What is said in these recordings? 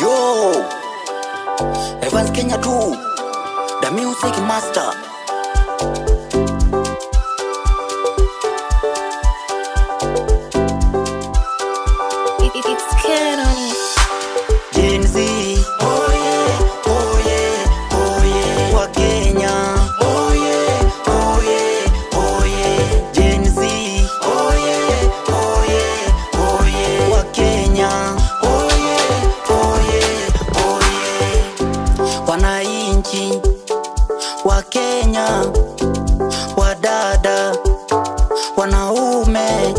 Yo, Evans Kenya 2, the music master. It's Keroni. Gen Z, oh yeah, oh yeah, oh yeah. Wa Kenya, oh yeah, oh yeah, oh yeah. Gen Z, oh yeah, oh yeah, oh yeah. Wa Kenya, oh yeah, oh yeah, oh yeah. Wananchi wa Kenya, wadada, wanaume,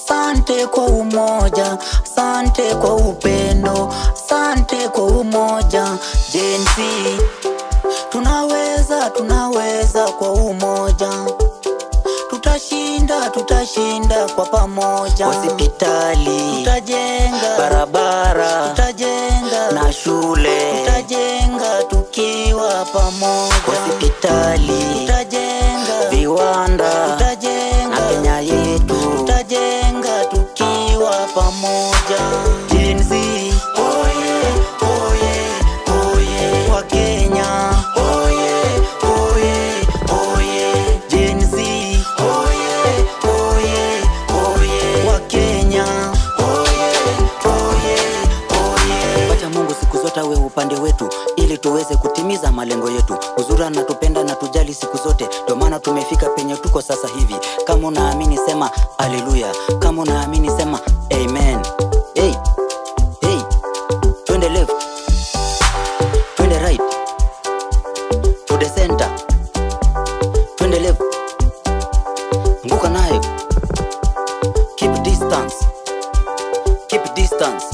sante kwa umoja, sante kwa upendo, sante kwa umoja. Gen Z, tunaweza, tunaweza kwa umoja. Tutashinda, tutashinda kwa pamoja. Hospitali tutajenga, barabara tutajenga, na shule tutajenga tukiwa pamoja. Hospitali tutajenga, viwanda tutajenga, na Kenya yetu tutajenga tukiwa pamoja. Gen Z, oh yeah, oh yeah, oh yeah. Wa Kenya, oh yeah, oh yeah, oh yeah. Gen Z, oh yeah, oh yeah, oh yeah. Wa Kenya, oh yeah, oh yeah, oh yeah. Wacha Mungu siku zote awe upande wetu ili tuweze kutimiza malengo yetu. Uzuri anatupenda na tujali siku zote, ndio maana tumefika penye tuko sasa hivi. Kama unaamini sema haleluya, kama unaamini sema amen. Hey, hey, twende left, twende right, to the center, twende left, anguka nayo, keep distance, keep distance,